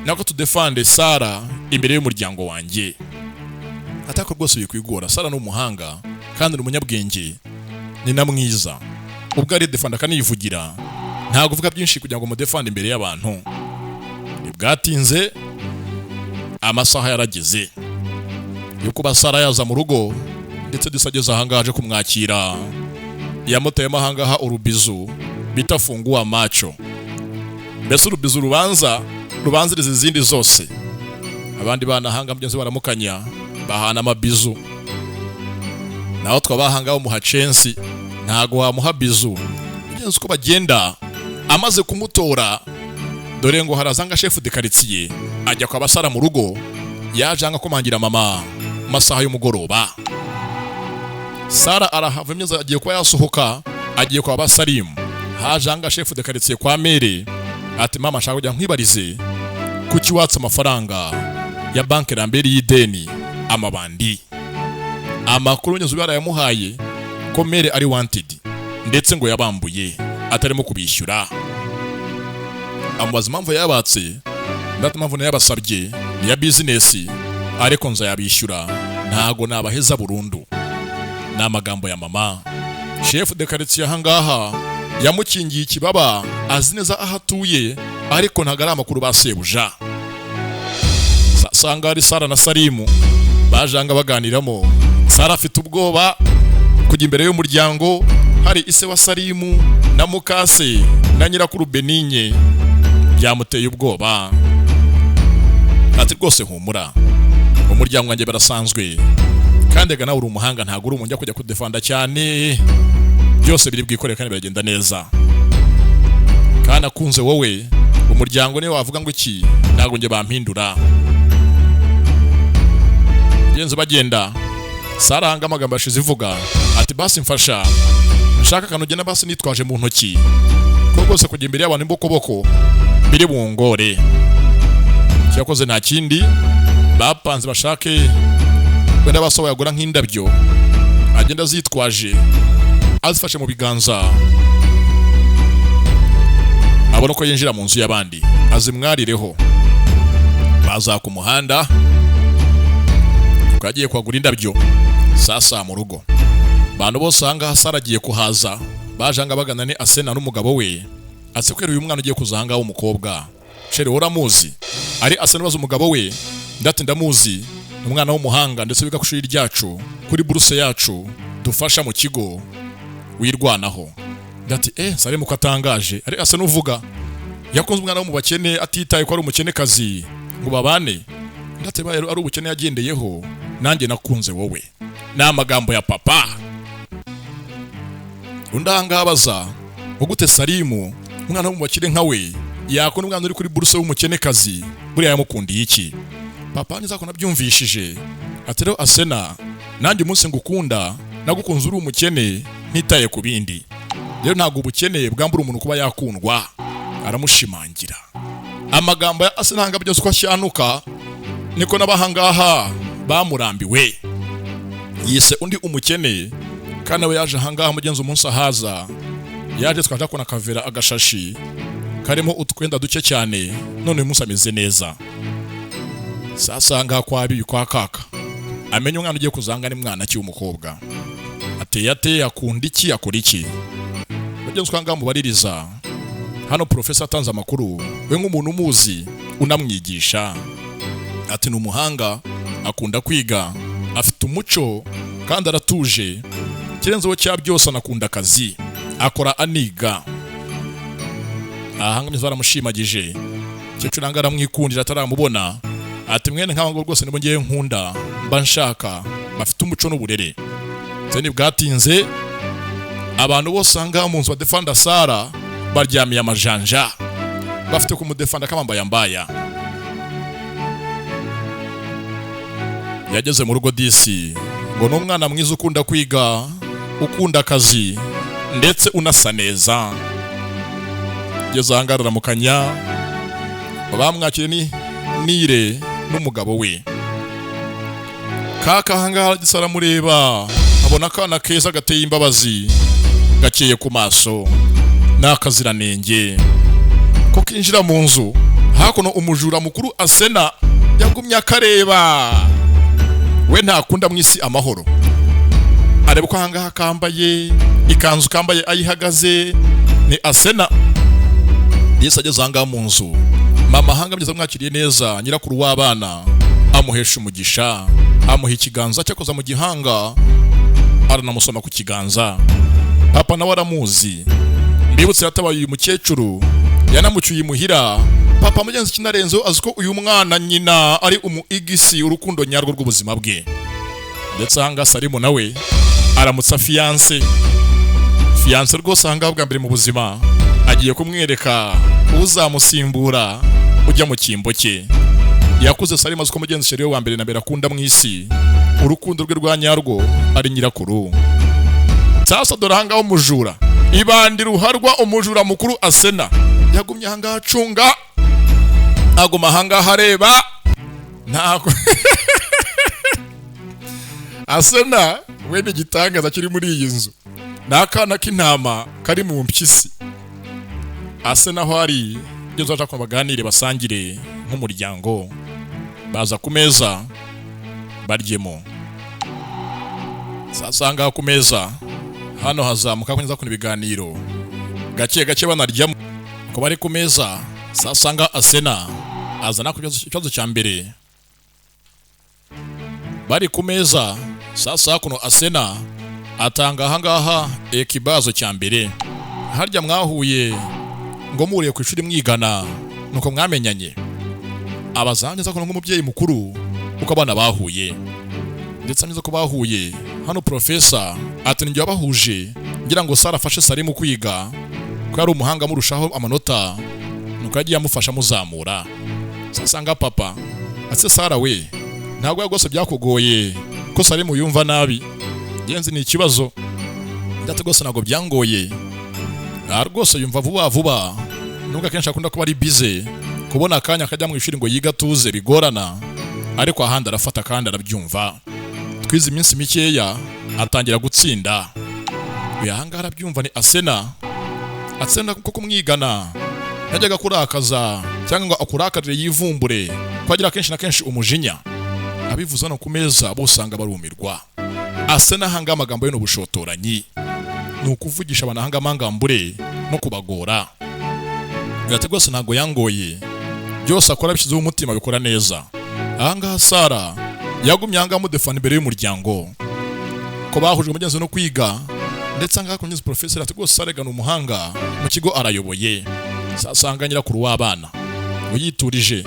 nako tudefande Sara imbere y'umuryango wanjye. Atako rwose bikwigora, Sara ni umuhanga kandi ni umunyabwenge, ni na mwiza, ubwo ari defanda akanivugira, ntabwo uvuga byinshi kugira ngo mudefande imbere y'abantu. Ntibwatinze, amasaha yarageze yo kuba Sara yaza mu rugo, ndetse dusageze ahangaha aje kumwakira, yamuteyemo ahangaha urubizu bita fungua macho, mbese urubizu rubanza rubanziriza izindi zose. Abandi bana ahanga mugenzi baramukanya, bahana amabizu, naho twabahanga bamuha censi, ntago wamuha bizu. Mugenzi uko bagenda amaze kumutora, dore ngo harazanga chef de quartier ajya kwa Basara mu rugo, yaje anga komangira mama masaha y'umugoroba. Sara arahava imyeza agiye kuba yasohoka, agiye kwa Basarimu. Haje anga chef de quartier kwa mere, ati mama nshaka kujya nkwibarize, kuki watse amafaranga ya banki Ramberi y'ideni amabandi? Amakuru nyezo barayamuhaye ko mere ari wanted, ndetse ngo yabambuye atarimo kubishyura. Amubaza impamvu yabatse, ndati impamvu nayabasabye ni ya business, ariko nzayabishyura, ntago nabaheza burundu. Ni amagambo ya mama. Chef de quartier ahangaha yamukingiye ikibaba, azi neza aho atuye, ariko ntago ari amakuru ba sebuja. Sanga ari Sara na Salimu bajanga baganiramo. Sara afite ubwoba kujya imbere y'umuryango, hari ise wa Salimu na mukase na nyirakuru Beninye, byamuteye ubwoba. Ati rwose humura, umuryango wanjye barasanzwe, kandi ga nawe uri umuhanga, ntago uri umuntu kujya kudefanda cyane, byose biri bwikorere kandi biragenda neza, kandi akunze wowe umuryango niwe wavuga ngo iki, ntago njye bampindura. Genzo bagenda, Sara hanga amagambo ashize ivuga ati basi mfasha nshaka akantu ugenda basi nitwaje mu ntoki, ko rwose kujya imbere y'abantu imbokoboko biri bungore. Cyakoze nta kindi bapanze, bashake wenda basohoye agura nk'indabyo agenda azitwaje, azifashe mu biganza, abona ko yinjira mu nzu y'abandi azimwarireho. Baza ku muhanda kuko yagiye kuhagura indabyo. Sasa mu rugo bantu bose ahangaha Sara agiye kuhaza, baje anga bagana ni Asena n'umugabo we. Ase kwera uyu mwana ugiye kuza ahangaha w'umukobwa, chéri uramuzi? Ari Asena ubaza umugabo we. Ndati ndamuzi, ni umwana w'umuhanga, ndetse wiga ku ishuri ryacu, kuri buruse yacu dufasha mu kigo wirwanaho. Ndati Salimu ko atangaje? Ari Asena uvuga yakunze umwana wo mu bakene, atitaye ko ari umukenekazi ngo babane. Ndati baye ari ubukene yagendeyeho, nanjye nakunze wowe. Ni amagambo ya papa. Undi ahangaha abaza ngo gute Salimu umwana wo mu bakire nka we yakunda umwana uri kuri buruse w'umukenekazi, buriya yamukundiye iki? Papa neza ko nabyumvishije. Ati rero Asena, nanjye umunsi ngukunda nagukunze uri umukene, ntitaye ku bindi. Rero ntabwo ubukene bwambura umuntu kuba yakundwa. Aramushimangira amagambo ya Asena hanga byose uko ashyanuka, niko n'abahangaha bamurambiwe. Yise undi umukene kandi we yaje ahangaha mugenzi umunsi ahaza yaje twaje kubona akavera agashashi karimo utwenda duke cyane, none uyu munsi ameze neza. Sasa ngaha kwa bibi kwa kaka amenye umwana ugiye kuzanga ni mwana ki w'umukobwa, ateye ate, akunda iki, akora iki? Mugenzi kwa ngaha mubaririza hano, professor atanze amakuru, we nk'umuntu umuzi unamwigisha, ati ni umuhanga, akunda kwiga, afite umuco kandi aratuje, kirenzeho cya byose anakunda akazi akora aniga. Aha ngaha baramushimagije, umukecuru nanga aramwikundira ataramubona, ati mwene nk'aba ngo rwose nibo ngiye nkunda, mba nshaka bafite umuco n'uburere. Ndetse ntibwatinze, abantu bose aha ngaha mu nzu badefanda Sara baryamiye amajanja, bafite kumudefanda kamambaye mbaya. Yageze mu rugo disi ngo ni umwana mwiza ukunda kwiga, ukunda akazi ndetse unasa neza. Ngeze aha ngaha araramukanya, bamwakiriye ni Nire n'umugabo we. Kaka aha ngaha gisa aramureba, abona akana keza gateye imbabazi. Gakeye ku maso n'akaziranenge ko kinjira mu nzu. Hakuno umujura mukuru Asena yagumye akareba, we ntakunda mu isi amahoro. Areba uko ahangaha kambaye ikanzu, kambaye ayihagaze. Ni Asena. Yesu ageze ahangaha mu nzu, mama ahanga mugeze amwakiriye neza, nyirakuru w'abana amuhesha umugisha, amuha ikiganza cyakoza mu gihanga, aranamusoma ku kiganza. Papa nawe aramuzi, mbibutse yatabaye uyu mukecuru, yanamucyuye imuhira. Papa mugenzi kinarenzeho azi ko uyu mwana nyina ari umu igisi, urukundo nyarwo rw'ubuzima bwe. Ndetse ahangaha Salimu nawe aramutsa fiancée, fiancée rwose ahangaha bwa mbere mu buzima agiye kumwereka uzamusimbura ujya mu cyimbo cye. Yakuze Salimu azi ko mugenzi chéri we wa mbere na mbere akunda mu isi, urukundo rwe rwa nyarwo ari nyirakuru. Sasa dore ahangaha umujura ibandi ruharwa, umujura mukuru Asena yagumye ahangaha acunga, aguma ahangaha areba. Ntabwo Asena we ni igitangaza kiri muri iyi nzu, ni akana k'intama kari mu mpyisi. Asena aho ari ibyo baza ko baganire, basangire nk'umuryango. Baza ku meza baryemo. Sasa ahangaha ku meza hano hazamuka kugeza ku ibiganiro gake gake banaryamo ko bari ku meza. Sasa ngaha Asena azana ku ikibazo cya mbere bari ku meza. Sasa kuno Asena atanga ahangaha ikibazo cya mbere: harya mwahuye ngo muriye ku ishuri mwigana, nuko mwamenyanye? Abaza neza kuno nk'umubyeyi mukuru uko abana bahuye, ndetse neza ko bahuye hano. Profesa ati: "Ninjye wabahuje ngira ngo Sara afashe Salimu kwiga, ko yari umuhanga amurushaho amanota, nuko yagiye amufasha amuzamura." Sasa nga papa ati: "Sara we, ntabwo rwose byakugoye ko Salimu yumva nabi? Genzi ni ikibazo." Ndetse rwose ntabwo byangoye. Ah, rwose yumva vuba vuba, nubwo akenshi akunda kuba ari busy, kubona akanya akajya mu ishuri ngo yiga atuze bigorana, ariko ahandi arafata kandi arabyumva. Twize iminsi mikeya atangira gutsinda. Uyu ahangaha arabyumva ni Asena. Asena kuko kumwigana yajyaga kurakaza cyangwa ngo akurakarire yivumbure ko agira kenshi na kenshi umujinya. Abivuze hano ku meza bose usanga barumirwa. Asena ahanga amagambo ye ni ubushotoranyi, ni ukuvugisha abantu ahanga amangambure no kubagora. Ati: "Rwose ntabwo yangoye, byose akora bishyizeho umutima, bikora neza." Ahangaha Sara yagumye ahangaha amudefana imbere y'umuryango ko bahujwe umugenzi no kwiga. Ndetse ahangaha kunyuze professor ati: "Rwose Sara ni umuhanga mu kigo, arayoboye." Sasanga nyirakuru w'abana uyiturije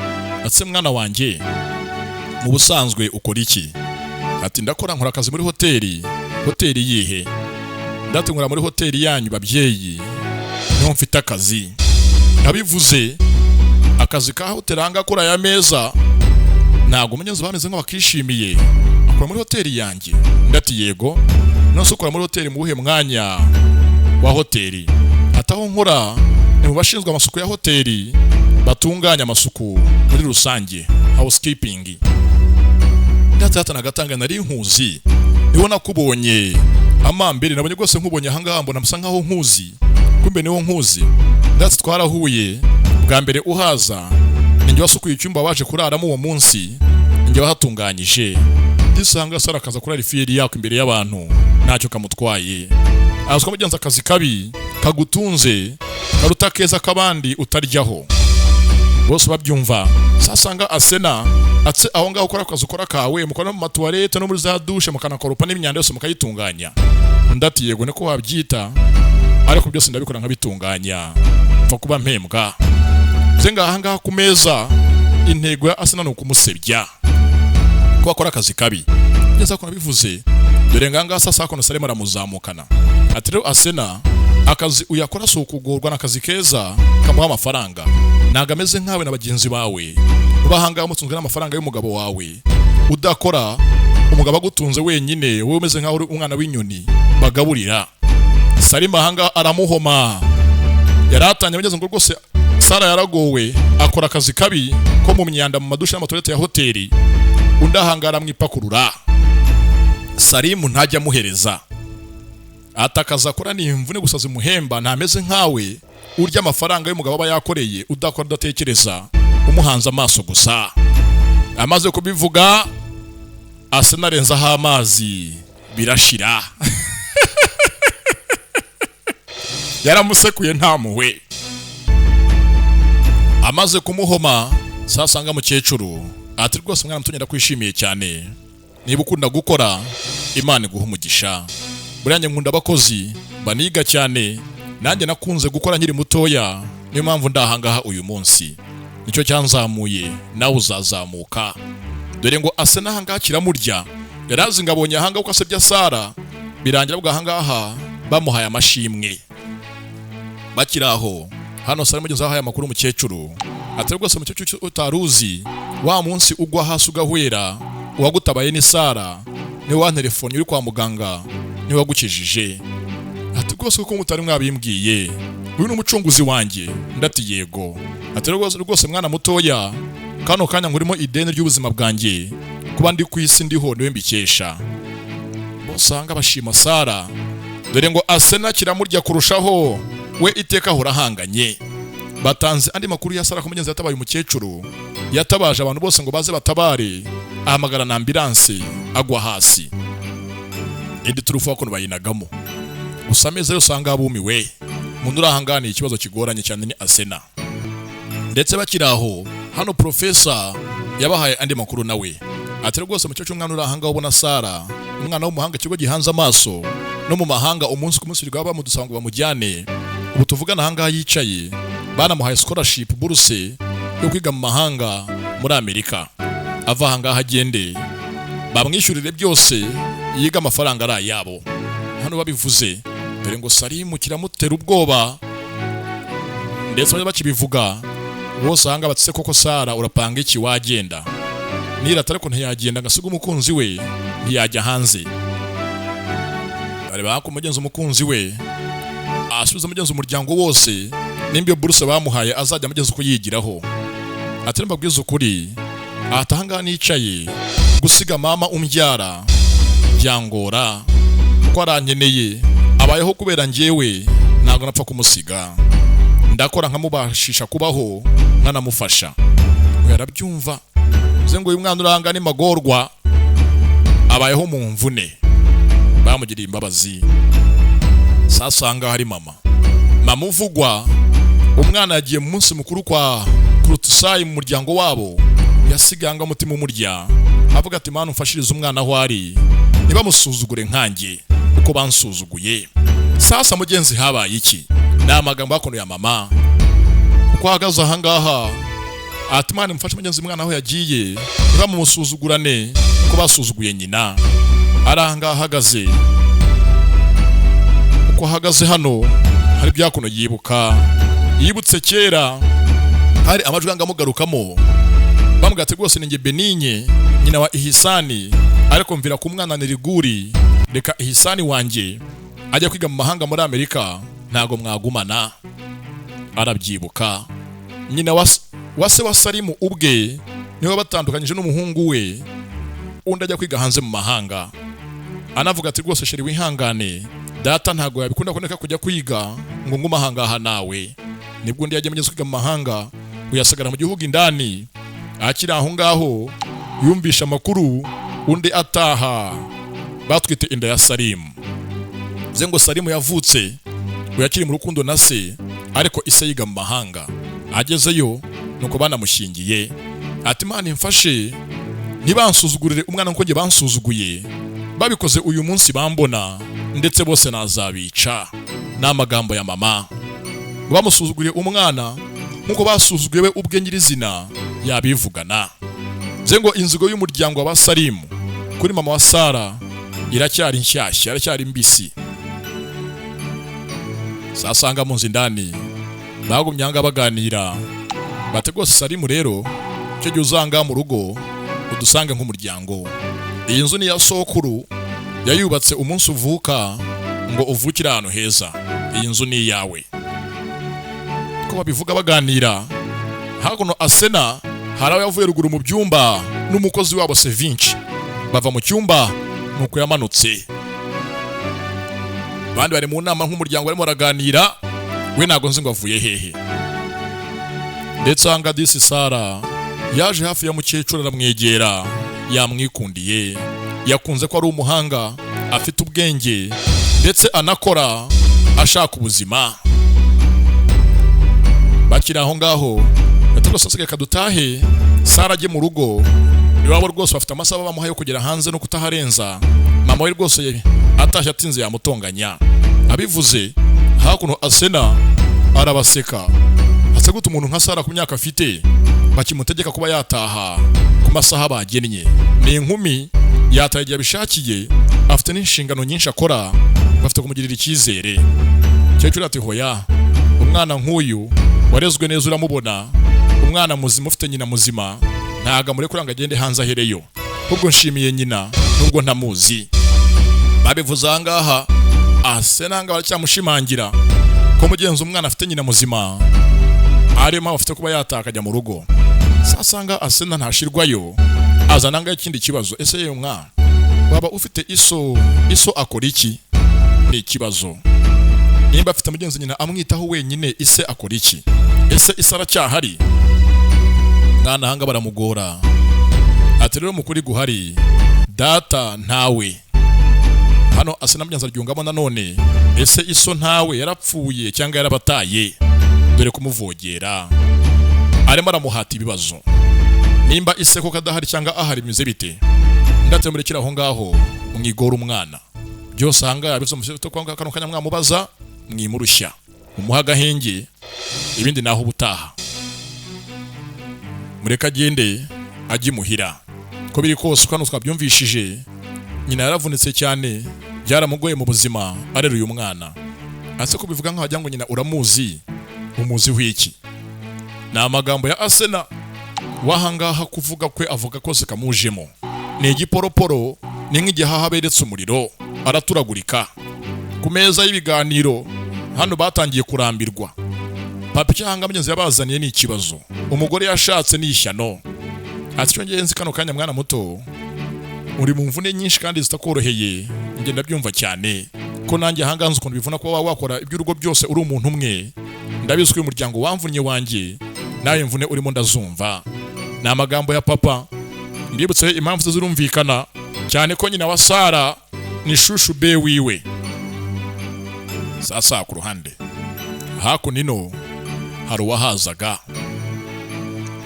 ati: "Mwana wanjye, mu busanzwe ukora iki?" Ati: "Ndakora, nkora akazi muri hoteli." "Hoteli yihe?" "Ndati nkora muri hoteli yanyu babyeyi, niho mfite akazi." Nabivuze akazi ka hoteli ahangaha kuri aya meza, ntabwo umugenzi bameze nk'abakishimiye. "Akora muri hoteli yanjye?" Ndati: "Yego." "None ukora muri hoteli mu wuhe mwanya wa hoteli?" Ati: "Aho nkora ni mu bashinzwe amasuku ya hoteli, batunganya amasuku muri rusange, housekeeping." Ndati: "Hata nagatanga nari nkuzi, niho nakubonye amambere, nabonye rwose nkubonye ahangaha mbona musa nkaho nkuzi, kumbe niho nkuzi." Ndati: "Twarahuye bwa mbere uhaza, ninjye wasukuye icyumba waje kuraramo uwo munsi, ninjye wahatunganyije." Disanga Sara akaza kurara ifiyeri yako imbere y'abantu, ntacyo kamutwaye. Azwi mugenzi akazi kabi kagutunze karuta keza k'abandi utaryaho. Bose babyumva. Sasanga Asena atse aho ngaho ukora akazi ukora kawe, mukora mu matuwarete no muri za douche, mukanakoropa n'imyanda yose mukayitunganya? Undi ati: "Yego, niko wabyita, ariko byose ndabikora nkabitunganya, mfa kuba mpembwa." Bivuze ngo aha ngaha ku meza intego ya Asena ni ukumusebya ko akora akazi kabi. Neza ko nabivuze. Dore ngaha sasa hakuno Salema aramuzamukana ati: "Rero Asena, akazi uyakora si ukugorwa, n'akazi keza kamuha amafaranga. Ntabwo ameze nkawe na bagenzi bawe uba ahangaha mutunzwe n'amafaranga y'umugabo wawe udakora, umugabo agutunze wenyine, wowe umeze nkaho uri umwana w'inyoni bagaburira." Salima ahangaha aramuhoma. Yari atangiye ageze ngo rwose Sara yaragowe, akora akazi kabi ko mu myanda, mu madushe n'amatoilette ya hoteli. Undi ahangara amwipakurura. Salimu ntajya amuhereza. Atakaza akora ni imvune gusa zimuhemba, ntameze nkawe urya amafaranga y'umugabo aba yakoreye, udakora, udatekereza, umuhanze amaso gusa. Amaze kubivuga, asa narenzaho amazi birashira. Yaramusekuye ntamuwe. Amaze kumuhoma, sasanga mukecuru ati: "Rwose mwana muto, ndakwishimiye cyane. Niba ukunda gukora, Imana iguha umugisha. Buriya njye nkunda abakozi baniga cyane. Nanjye nakunze gukora nkiri mutoya, niyo mpamvu ndahangaha uyu munsi, nicyo cyanzamuye, nawe uzazamuka." Dore ngo ase n'ahangaha kiramurya. Yarazi ngo abonye ahangaha uko asebya Sara, birangira bwa ahangaha bamuhaye amashimwe. Bakiri aho, hano Sara mugenzi wahaye amakuru umukecuru ati: "Rwose mukecuru, utaruzi wa munsi ugwa hasi ugahwera, uwagutabaye ni Sara, niwe wantelefone uri kwa muganga, niwe wagukijije." Ati: "Rwose kuko mutari mwabimbwiye, uyu ni umucunguzi wanjye?" Ndati: "Yego." Ati: "Rwose rwose mwana mutoya, kano kanya nkurimo ideni ry'ubuzima bwanjye. Kuba ndi ku isi ndiho, niwe mbikesha." Bosanga bashima Sara. Dore ngo Asena kiramurya kurushaho, we iteka ahora ahanganye. Batanze andi makuru ya Sara ko mugenzi yatabaye umukecuru, yatabaje abantu bose ngo baze batabare, ahamagara na ambulance, agwa hasi. Indi turufu hakuno bayinagamo gusa. Ameza yose ahangaha bumiwe. Umuntu uri ahangaha ni ikibazo kigoranye cyane, ni Asena. Ndetse bakiri aho, hano profesa yabahaye andi makuru nawe ati: "Rwose mukecuru, umwana uri ahangaha ubona Sara, umwana w'umuhanga, ikigo gihanze amaso no mu mahanga, umunsi ku munsi rwaba bamudusaba ngo bamujyane. Ubu tuvugana ahangaha yicaye, banamuhaye scholarship, buruse yo kwiga mu mahanga muri Amerika. Ava ahangaha agende, bamwishyurire byose, yiga amafaranga ari ayabo." Hano babivuze, dore ngo Salimu kiramutera ubwoba. Ndetse bari bakibivuga bose ahanga batse: "Koko Sara, urapanga iki? Wagenda?" Nirata ariko ntiyagenda ngo asige umukunzi we, ntiyajya hanze. Bareba ko umugenzi umukunzi we asubiza mugenzi umuryango wose, nimba iyo buruse bamuhaye azajya amugeza uko yigiraho. Ati: "Mbabwize ukuri, ahangaha nicaye, gusiga mama umbyara byangora, kuko arankeneye, abayeho kubera njyewe, ntabwo napfa kumusiga. Ndakora nkamubashisha kubaho, nkanamufasha." We arabyumva, bivuze ngo uyu mwana uranga ni magorwa, abayeho mu mvune. Bamugiriye imbabazi. Sasa hari mama, mama uvugwa, umwana yagiye mu munsi mukuru kwa Kurutusayi mu muryango wabo, yasigaye anga umutima umurya, avuga ati: "Mana, umfashirize umwana aho ari, ntibamusuzugure nkanjye uko bansuzuguye." Sasa mugenzi, habaye iki? Ni amagambo hakuno ya mama uko ahagaze ahangaha ati: "Imana imufashe mugenzi mwana aho yagiye, ntibamumusuzugurane uko basuzuguye nyina." Ari ahangaha ahagaze, uko ahagaze hano hari byakuno yibuka, yibutse kera, hari amajwi angamugarukamo bambwira ati: "Rwose ninjye Beninye, nyina wa Ihisani, ariko mvira ku mwana Niriguri, reka Ihisani wanjye ajya kwiga mu mahanga muri Amerika, ntago mwagumana." Arabyibuka, nyina wa se wa Salimu ubwe niwe batandukanyije n'umuhungu we, undi ajya kwiga hanze mu mahanga. Anavuga ati: "Rwose chéri, wihangane, data ntago yabikunda kuboneka kujya kwiga ngo ngume ahangaha nawe." Nibwo undi yagiye mugeze kwiga mu mahanga, uyasigara mu gihugu indani. Akiri aho ngaho yumvisha amakuru undi ataha batwite inda ya Salimu. Bivuze ngo Salimu yavutse yakiri mu rukundo na se, ariko ise yiga mu mahanga. Agezeyo nuko banamushyingiye. Ati: "Imana imfashe ntibansuzugurire umwana nkuko njye bansuzuguye. Babikoze uyu munsi bambona, ndetse bose nazabica." Ni amagambo ya mama, ngo bamusuzuguriye umwana nkuko basuzuguye we ubwe nyirizina yabivugana. Bivuze ngo inzigo y'umuryango wa Salimu kuri mama wa Sara iracyari nshyashya, iracyari mbisi. Sasanga mu nzu indani bagumye ahangaha baganira, bati: "Rwose Salimu, rero icyo gihe uzanga mu rugo udusange nk'umuryango. Iyi nzu ni iya sokuru, yayubatse umunsi uvuka ngo uvukire ahantu heza. Iyi nzu ni iyawe." Ko babivuga baganira, hakuno Asena hari aho yavuye ruguru mu byumba n'umukozi wabo Sevinci, bava mu cyumba nuko yamanutse. Abandi bari mu nama nk'umuryango barimo baraganira, we ntabwo nzi ngo avuye hehe. Ndetse ahanga disi Sara yaje hafi ya mukecuru, aramwegera, yamwikundiye, yakunze ko ari umuhanga, afite ubwenge, ndetse anakora ashaka ubuzima. Bakiri aho ngaho, ati: "Rwose asigaye kadutahe, Sara ajye mu rugo iwabo. Rwose bafite amasaha bamuha yo kugera hanze no kutaharenza. Mama we rwose atashye atinze yamutonganya." Abivuze hakuno, Asena arabaseka. Ase gute umuntu nka Sara ku myaka afite bakimutegeka kuba yataha ku masaha bagennye? Ni inkumi, yataha igihe abishakiye, afite n'inshingano nyinshi akora, bafite kumugirira icyizere. Kecuru ati: "Hoya, umwana nk'uyu warezwe neza, uramubona, umwana muzima ufite nyina muzima, ntabwo amurekura ngo agende hanze ahereyo. Ahubwo nshimiye nyina nubwo ntamuzi." Babivuze aha ngaha, ase nanga baracyamushimangira ko mugenzi umwana afite nyina muzima, ariyo mpamvu afite kuba yataha akajya mu rugo. Sasanga Asena ntashirwayo, azana ngaho ikindi kibazo: "Ese yewe mwa, waba ufite iso? Iso akora iki?" Ni ikibazo. Nimba afite mugenzi nyina amwitaho wenyine, ise akora iki? Ese ise aracyahari? Mwana ahanga baramugora, ati: "Rero mukuri guhari, data ntawe." Hano Asena mugenzi aryungamo nanone: "Ese iso ntawe, yarapfuye cyangwa yarabataye?" Dore kumuvogera, arimo aramuhata ibibazo nimba ise koko adahari cyangwa ahari, bimeze bite? Ndatse murekera aho ngaho, mwigora umwana byose ahangaha bivuze mu kwanga kano kanya mwamubaza, mwimurushya, mumuha agahenge, ibindi naho ubutaha. Mureke agende ajye imuhira. Ko biri kose, uko hano twabyumvishije, nyina yaravunitse cyane, byaramugoye mu buzima arera uyu mwana. Ase kubivuga nkaho wagira ngo nyina uramuzi, umuziho iki? Ni amagambo ya Asena wahangaha. Kuvuga kwe avuga kose kamujemo ni igiporoporo, ni nk'igihaha beretse umuriro, araturagurika. Ku meza y'ibiganiro hano batangiye kurambirwa. Papa icyahanga mugenzi yabazaniye ni ikibazo, umugore yashatse ni ishyano. Ati: "Icyo ngenzi kano kanya, mwana muto, uri mu mvune nyinshi kandi zitakoroheye. Njye ndabyumva cyane ko nanjye ahangaha nzi ukuntu bivuna kuba wakora iby'urugo byose uri umuntu umwe. Ndabizi ko uyu muryango wamvunnye wanjye, nawe imvune urimo ndazumva." Ni amagambo ya papa. Mbibutse impamvu ze zirumvikana cyane ko nyina wa Sara ni shushu be wiwe. Sasa ku ruhande hakuno ino hari uwahazaga.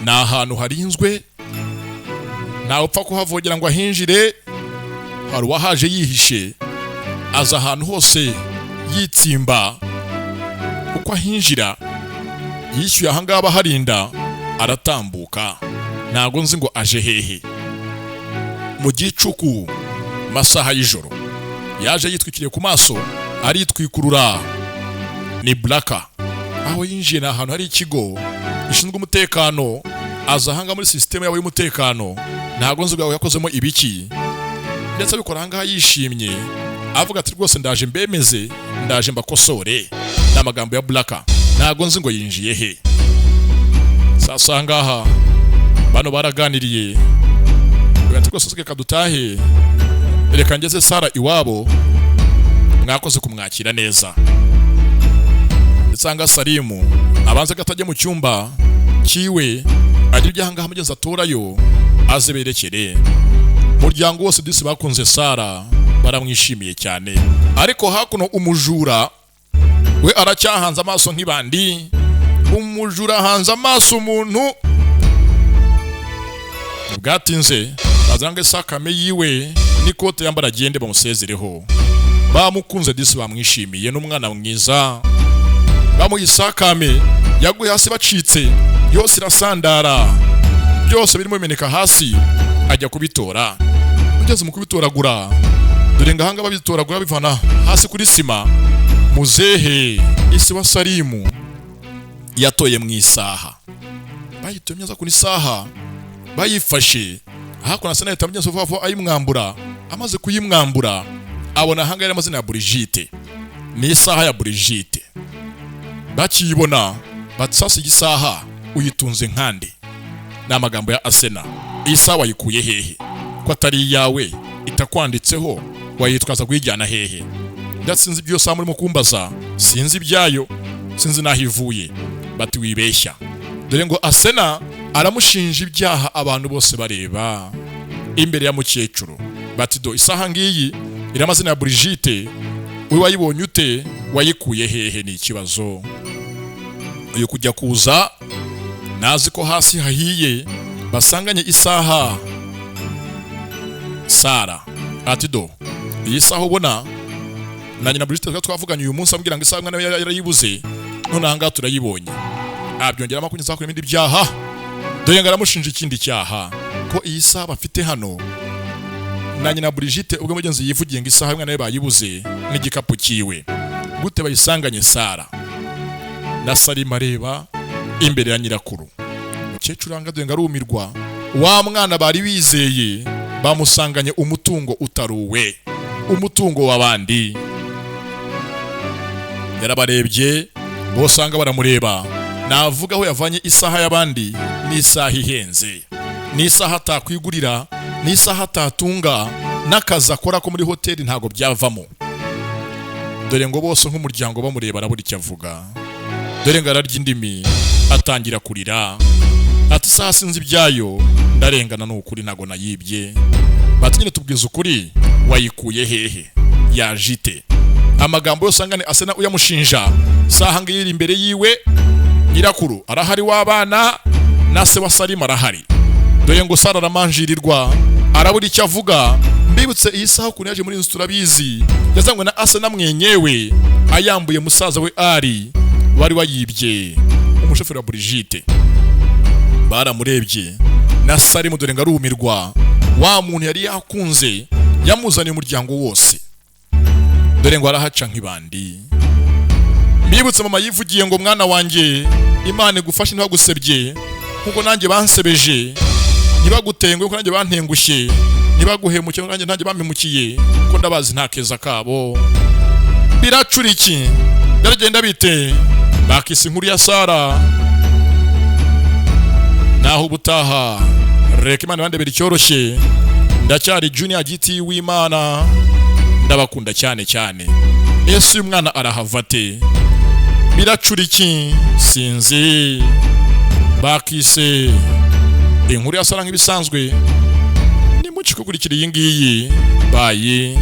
Ni ahantu harinzwe, ntawe upfa kuhavogera ngo ahinjire. Hari uwahaje yihishe, aza ahantu hose yitsimba uko ahinjira, yishyuye ahangaha baharinda, aratambuka. Ntago nzi ngo aje hehe. Mu gicuku, masaha y'ijoro, yaje yitwikiriye ku maso, aritwikurura. Ni Buraka. Aho yinjiye ni ahantu hari ikigo gishinzwe umutekano. Aza ahanga muri sisiteme yabo y'umutekano, ntago nzi ubwawe yakozemo ibiki, ndetse abikora ahangaha yishimye, avuga ati: "Rwose ndaje mbemeze, ndaje mbakosore." Ni amagambo ya Buraka. Ntago nzi ngo yinjiye he. Sasa ahangaha bano baraganiriye, ati: "Rwose reka dutahe, reka ngeze Sara iwabo, mwakoze kumwakira neza." Ndetse ahangaha Salimu abanza gato ajya mu cyumba kiwe, agira ibyo ahangaha mugenzi atorayo, aze berekere umuryango wose. Disi bakunze Sara, baramwishimiye cyane. Ariko hakuno umujura we aracyahanze amaso nk'ibandi. Umujura ahanze amaso umuntu. Bwatinze, bazanga isakame yiwe n'ikote yambara, agende bamusezereho. Bamukunze disi, bamwishimiye, n'umwana mwiza. Bamuha isakame, yaguye hasi bacitse yose irasandara, byose birimo bimeneka hasi, ajya kubitora. Ugeze mu kubitoragura, dore ngahanga babitoragura bivana hasi kuri sima, muzehe isi wa Salimu yatoye mu isaha. Bayitoye neza kuri isaha, bayifashe hakuno. Asa nahita mugenzi vuba vuba ayimwambura. Amaze kuyimwambura, abona ahanga yari amazina ya Brigitte. Ni isaha ya Brigitte. Bakiyibona bati: "Sasa iyi saha uyitunze nkande?" Ni amagambo ya Asena. "Iyi saha wayikuye hehe ko atari iyawe, itakwanditseho, wayitwaza kuyijyana hehe?" Ndasinzi ibyo saha murimo kumbaza, sinzi ibyayo, sinzi n'aho ivuye. Bati wibeshya. Dore ngo Asena aramushinja ibyaha abantu bose bareba imbere ya mukecuru. Bati do isaha ngiyi iri amazina ya Brigitte, we wayibonye ute? Wayikuye hehe? Ni ikibazo. Uyu kujya kuza nazi ko hasi hahiye, basanganye isaha. Sara ati do iyi saha ubona na nyina Brigitte twari twavuganye uyu munsi, ambwira ngo isaha umwana we yarayibuze, none aha ngaha turayibonye. Abyongeramo kunyuza kuri ibindi byaha. Dore ngo aramushinja ikindi cyaha, ko iyi saha bafite hano na nyina Brigitte ubwo mugenzi yivugiye ngo isaha y'umwana we bayibuze n'igikapu kiwe, gute bayisanganye Sara na Salima areba imbere ya nyirakuru? Umukecuru anga dore ngo arumirwa. Wa mwana bari bizeye bamusanganye umutungo utaruwe, umutungo w'abandi. Yarabarebye bose anga baramureba, navuga aho yavanye isaha y'abandi. N'isaha ihenze, n'isaha atakwigurira, n'isaha atatunga, n'akazi akora ko muri hoteli ntabwo byavamo. Dore ngo bose nk'umuryango bamureba, arabura icyo avuga. Dore ngo ararya indimi, atangira kurira, ati isaha sinzi ibyayo, ndarengana, ni ukuri ntabwo nayibye. Bati nyine tubwiza ukuri, wayikuye hehe? Yaje ite? Amagambo yose angane Asena uyamushinja, saha ngiyi iri imbere yiwe, nyirakuru arahari w'abana na se wa Salima arahari. Dore ngo Sara aramanjirirwa, arabura icyo avuga. Mbibutse iyi saha ukuntu yaje muri iyi nzu turabizi, yazanywe na Asena mwenyewe ayambuye musaza we ari wari wayibye, umushoferi wa Brigitte. Baramurebye na Salimu, dore ngo arumirwa. Wa muntu yari yakunze yamuzaniye umuryango wose, dore ngo arahaca nk'ibandi. Mbibutse mama yivugiye ngo mwana wanjye, Imana igufashe ntibagusebye nkuko nanjye bansebeje, ntibagutenguhe nkuko nanjye bantengushye, ntibaguhemuke nkuko nanjye ntanjye bampemukiye, ko ndabazi nta keza kabo. Biracura iki? Biragenda bite? Bakise inkuru ya Sara. Naho ubutaha, reka Imana ibandebera icyoroshye. Ndacyari Junior Giti w'Imana, ndabakunda cyane cyane. Ese uyu mwana arahava ate? Biracura iki? Sinzi. Bakise inkuru ya Sara nk'ibisanzwe. Nimuci kukurikira iyi ngiyi bayi.